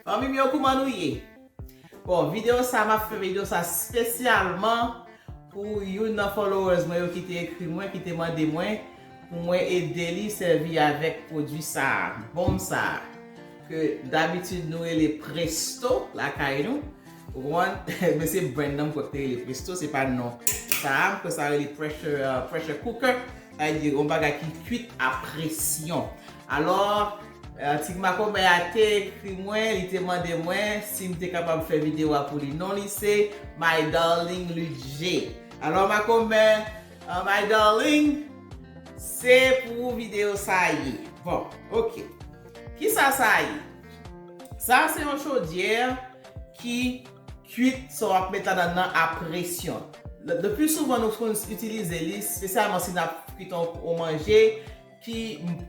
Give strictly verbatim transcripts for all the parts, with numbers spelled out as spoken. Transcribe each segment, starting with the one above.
Fanmi m yo, kouman nou ye? Bon, videyo sa, m ap fè videyo sa espesyalman pou youn nan followers mwen yo ki te ekri mwen, ki te mande mwen pou mwen ede li sèvi avèk pwodui sa, bonm sa, ke dabitid nou rele Presto lakay nou. Ou konprann? Men se brand nan m kwè ki te rele Presto, se pa non sa, m kwè sa rele pressure, uh, pressure cooker. Sa vle di yon bagay ki kwit a presyon. Alò, uh, ti makomè a te ekri mwen, li te mande mwen si m te kapab fè videyo a pou li. Non li se My Darling Ludje. Alò makomè, uh, My Darling, se pou ou videyo sa ye. Bon, ok. Kisa sa ye? Sa se yon chodyè ki kwit sa w ap met ladan nan a presyon. Le, le pli souvan nou konn itilize li, espesyalman si n ap kwit yon, yon manje ki,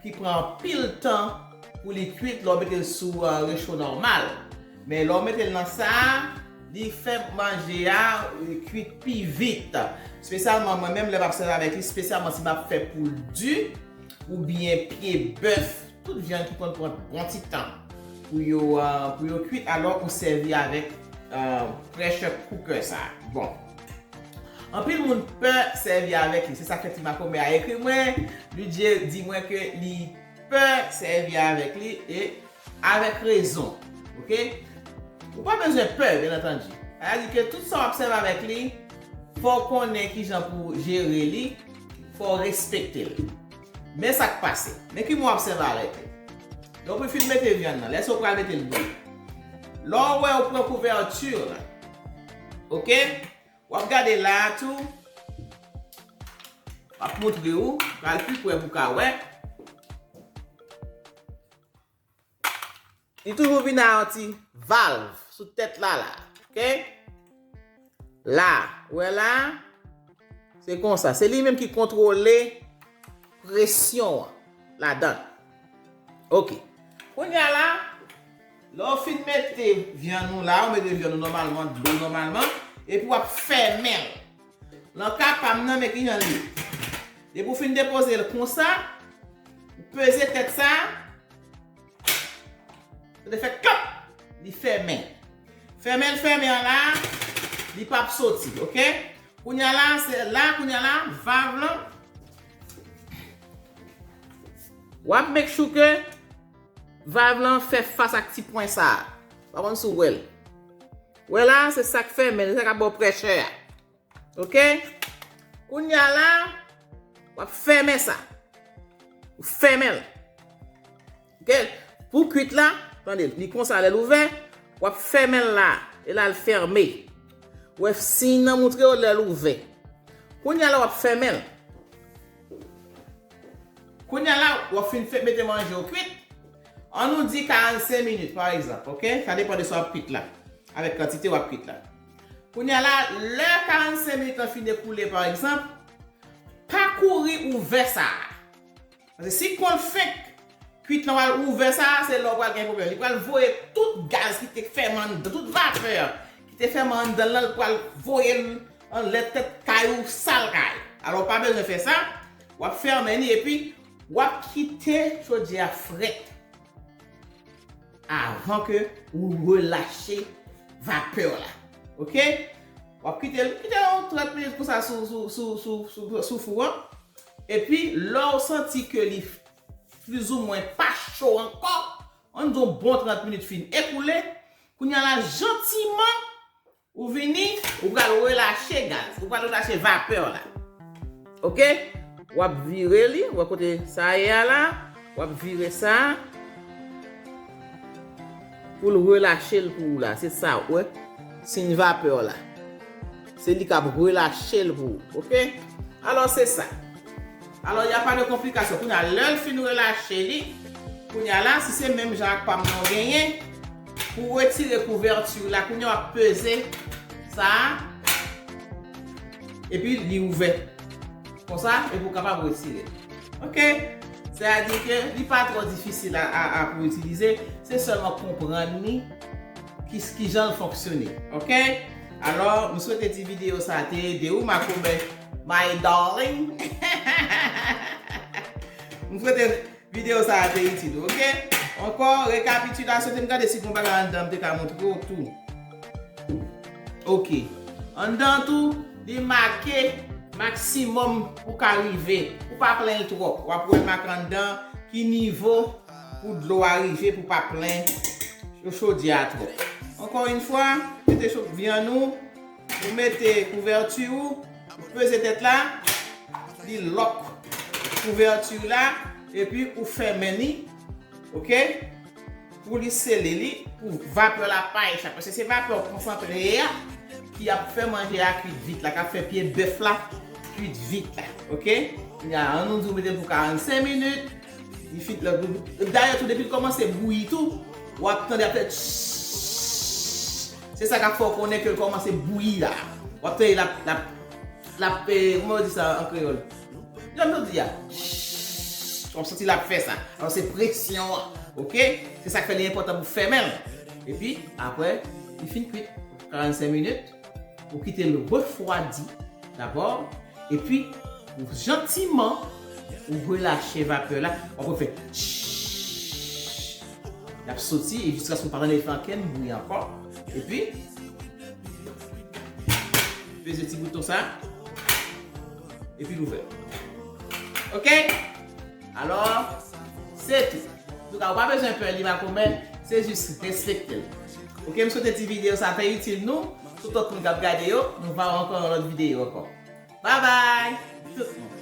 ki pran anpil tan pou li kwit lè w mete l sou, uh, recho nòmal. Men lè w mete l nan sa a, li fè manje a, eh, kwit pi vit. Espesyalman mwen menm lè m ap sèvi avèk li, espesyalman si m ap fè poul di oubyen pye bèf, tout vyann ki konn pran bon ti tan pou yo, uh, pou yo kwit, alò ou sèvi avèk, uh, pressure cooker sa. Bon. Anpil moun pè sèvi avèk li. Se sa k fè ti makomè a ekri mwen, Ludje di mwen ke li pè sèvi avèk li e avèk rezon. Ok? Ou pa bezwen pè, byen antandi. Sa vle di ke tout sa w ap sèvi avèk li, fò w konnen kijan pou jere li, fò w respekte l. Men sa k pase. Men ki moun w ap sèvi avèk li. Donk, ou fin mete vyann nan. Lè sa w pral mete l bouyi. Lè w wè w pran kouvèti la. Ok? W ap gade la a tou. M ap montre w. Pral pi pre pou w ka wè. Li toujou vin a yon ti valv sou tèt la la. Ok? La, ou wè la? Se konsa. Se li menm ki kontwole presyon an ladan. Ok. Kounye a la, lè w fin mete vyann ou la, ou mete vyann ou nòmalman, dlo nòmalman, epi w ap fèmen l. Nan ka pa m nan, men kijan l ye. Depi w fin depoze l konsa, ou peze tèt sa, Tande fè klòp, li fèmen. Fèmen l fèmen an la, li p ap soti, ok? Kounye a la, se la, kounye a la, valv lan, w ap make sure ke valv lan fè fas ak ti pwen sa a. Pa konn si w wè l. Wè la, se sa k fèmen, se sa k ap ba w pressure a. Ok? Kounye a la, w ap fèmen sa. Ou fèmen l. Ok? Pou kwit la, tande, li konsa lè l ouvè, w ap fèmen l la. E la l fèmen. Ou wè siy nan montre w lè l ouvè. Kounye a la, w ap fèmen l. Kounye a la, w ap fin fè, mete manje w kwit. An nou di karannsenk minit, pa egzanp, ok? Sa depann de sa w ap kwit la. Avèk kantite w ap kwit la. Kounye a la, lè karannsenk minit lan fin ekoule, pa egzanp, pa kouri ouvè sa a. Paske si w konn fenk kwit lan w al ouvè sa a, se la w pral gen pwoblèm. Li pral voye tout gaz ki te fèmen anndan, tout vapè ki te fèmen anndan l lan, li pral voye l anlè tèt kay ou, sal kay. Alò, w pa bezwen fè sa. W ap fèmen li epi w ap kite chodyè a frèt avan ke ou relache vapè w la. Ok? W ap kite l, kite l yon trant minit konsa sou, sou, sou, sou, sou, sou fou an. Epi, lè w santi ke li plizoumwen pa cho ankò, ann di yon bon trant minit fin ekoule, kounye a la, jantiman, ou vini, ou pral relache gaz, ou pral relache vapè w la. Ok? W ap vire li, ou wè kote sa ye a la, w ap vire sa pou l relache l pou ou la. Se sa, ou wè? Siy vapè w la. Se li k ap relache l pou ou. Ok? Alò, se sa. Alò, y a pa de konplikasyon. Kounye a, lè l fin relache li, kounye a la, si se menm jan ak pa m nan w genyen, pou w retire kouvèti la, kounye a w ap peze sa a, epi li ouvè. Konsa, epi w kapab retire l. Ok? Sètadi ke li pa twò difisil a, a, a pou itilize, se sèlman konprann li, ki, ki jan l fonksyone. Ok? Alò, m swete ti videyo sa a te ede w, makomè, my darling. M swete videyo sa a te itil ou, ok? Ankò, rekapitilasyon, te m gade si gon bagay anndan, m te ka montre w tou. Ok. Anndan tou, li make maksimòm ou ka rive. Ou pa plen l twòp. W ap wè l make anndan ki nivo pou dlo a rive, pou pa plen chodyè a twòp. Ankò yon fwa, mete cho-, vyann ou, ou mete kouvèti ou, ou peze tèt la, li lòk kouvèti la, epi ou fèmen li, ok? Pou li sele li, pou vapè la pa echap. Paske se vapè konsantre a ki ap fè manje a kuit vit la, k ap fè pye bèf la kuit vit la, ok? Kounye a, ann nou di w mete l pou karannsenk minit, li fin, dayè tou, depi l kòmanse bouyi tou, w ap tande ap fè tch. Se sa k ap fè w konnen ke l kòmanse bouyi la. W ap tande l ap, l ap, l ap, eh, kòman yo di sa an kreyòl? Jan nou di a. Tch, w ap santi l ap fè sa. Alò, se presyon an, ok? Se sa k fè li enpòtan pou fèmen l. Epi, apre, li fin kuit karannsenk minit, ou kite l refwadi dabò, epi, ou jantiman, ou relache vapè la, w ap fè tch. L ap soti, e jiskaske w pa tande l fè ankenn bri ankò. Epi, peze ti bouton sa, epi l ouvè. Ok? Alò, se tou. Antouka, ou pa bezwen pè li makomè, se jis respekte l. Ok, m swete ti videyo sa te itil nou. Tout lòt moun k ap gade yo, nou va wè ankò nan lòt videyo ankò. Babay! Tout moun.